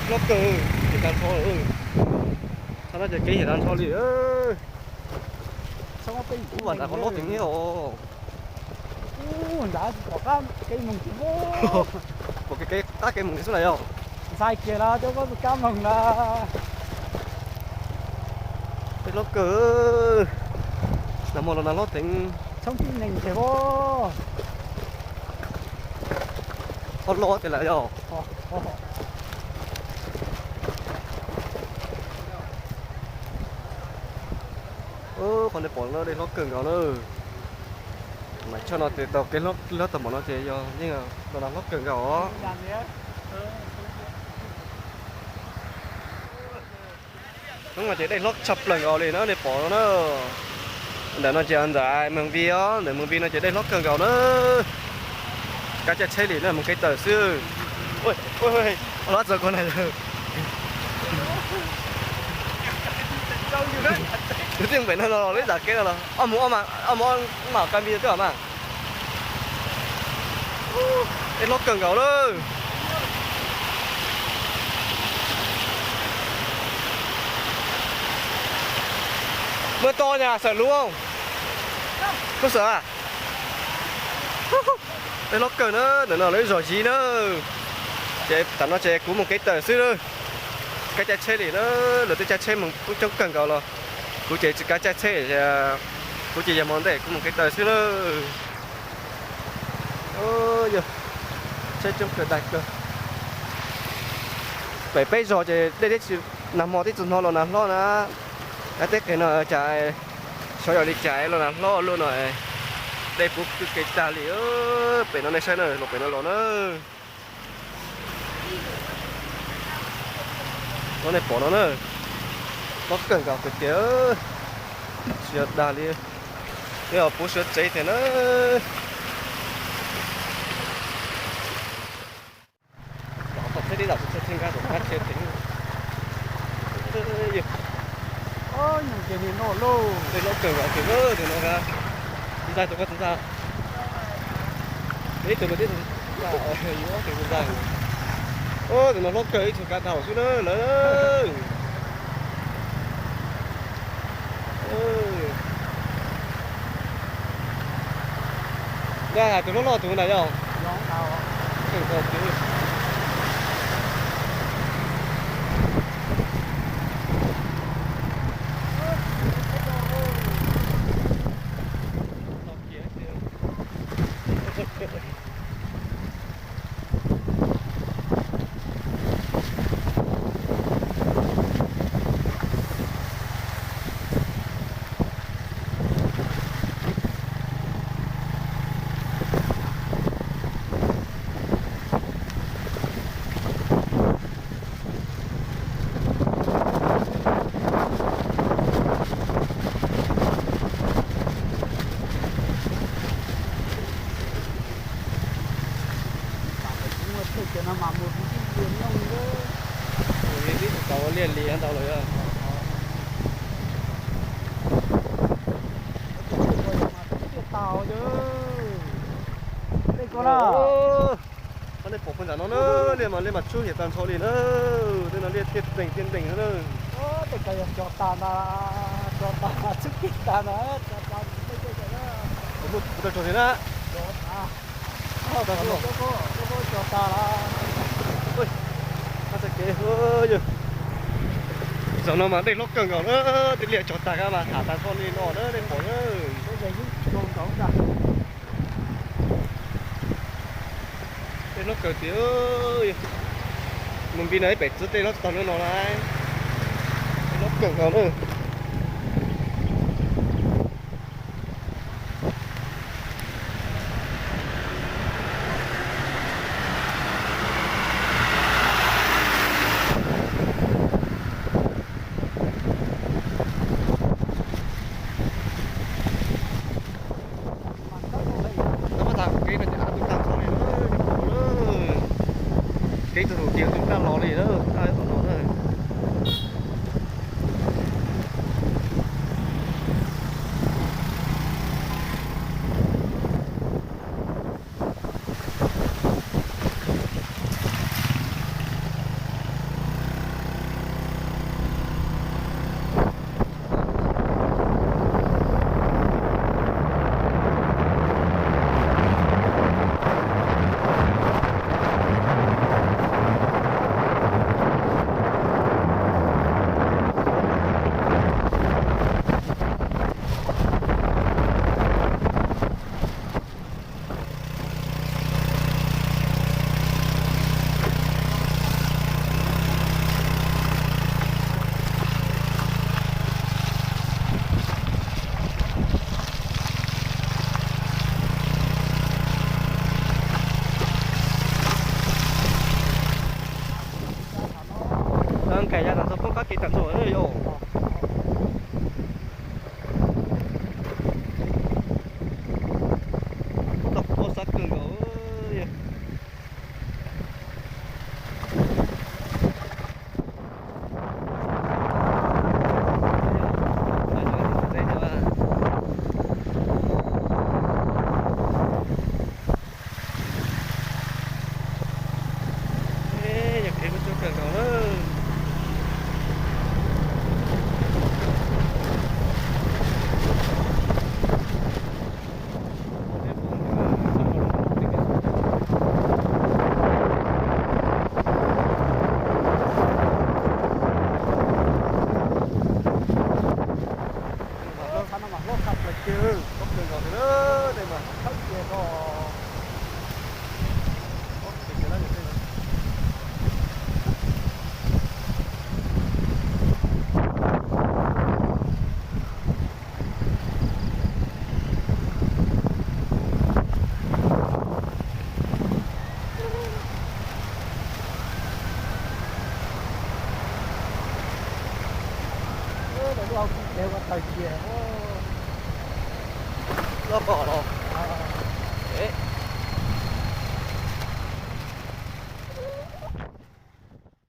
Hlob kawg, hiam tag nrho li. Txhob no ces kev hiam tag nrho li. Ub, vas nram qhov hlob teev thiab os. Ub, nram tsis pom qab kev mus tiag. Pom kev qab kev mus tiag xwb na yog. Ntxhais kiag los cov koj tus kab moog na. Dej hlob kawg. Nag hmo los nag hlob teev. Tshoob tib neeg tiag os. Hlob hlob tiag lawm yog. Qhov nej pom no dej hlob kawg nkaus na. Mas tshaj no ces tau kev hlob tau npaum no ces yog yeej los nag hlob kawg nkaus os. Hnub no ces dej hlob tshaj plaws nkaus li na, nej pom no na. Ntawm no ces ntawm Moos Vij os, ntawm Moos Vij no ces dej hlob kawg nkaus na. Kav caij tsheb li na, mus kev taw xwb. Hlob txog ko na. Tus tij npem no los lub zam kev no los ob mus ob mam qab npis twb os mas. Dej hlob kawg nkaus lawm. Muaj toj nyaj xawm lub, lub xawm. Dej hlob kawg na, ntawm no lawv zog ziv na. Ces tam no ces kuv mus kev taw xwb na. Kav caij tsheb li na, lawv tej caij tsheb mus coob kawg nkaus los kuv ces tsis kav caij tsheb, kuv ces yog hmo ntej kuv mus kev taw xwb na. Yog tsheb coob kawg dag kawg. Pem peb zog ces dej teb tsis, nag hmo tib txug hnov los nag hlob na. Ab, teb qeeg no cas xyov yog li cas los nag hlob luaj no. Dej puv kwj kev tag li. Pem no nej saib na, los pem no los na. No nej pom no na, hlob kawg nkaus tiag tiag, siav dag li, yog puv suav tsev tiag na. Tom tsheb tib zam tsheb nkag tom qab tsheb tsev. Tej hlob kawg nkaus tiag, tus no, ntxag tus koj ntxag. Ib tug no tib tug, yus ob tug ntxag. Tus no hlob kawg ib tug kav dhau xwb na lawm. Ntag, tus hlob loj tus ntawd yog. Mus li tib tug tau liaj li ntau lawm. Tej ko na, nej pom puag nram no na, liaj mas liaj mas tshoob hiam tag nrho li na. Tej no liaj tiaj nteeg tiaj nteeg na. Tej ko yog cog tag ntag, cog tag tshoob kiag tag ntag. Kuv tau tso thiab na. Zaum no mas dej hlob kawg nkaus na, tej liaj cog tag mas tham tag nrho li no na, nej pom na. Tej hlob kawg tiag, mus npis no ib pem txwv tej hlob tsis tau no no na. Tej hlob kawg nkaus na. Tab pab tag kev no ces av tu tag nrho li na, kev tug hauv ces tu tag los li na, tag tom no na. Kam ntog yog. Tau pob sab kawg nkaus. Yog kev kub coob kawg nkaus na. Mas hlob tshaj no mas hlob tshaj plaws kiag, hlob kawg nkaus li na, nej mas thawb kiag ko. Lub hauv kuj dheev ua taws kiag, loj pom los.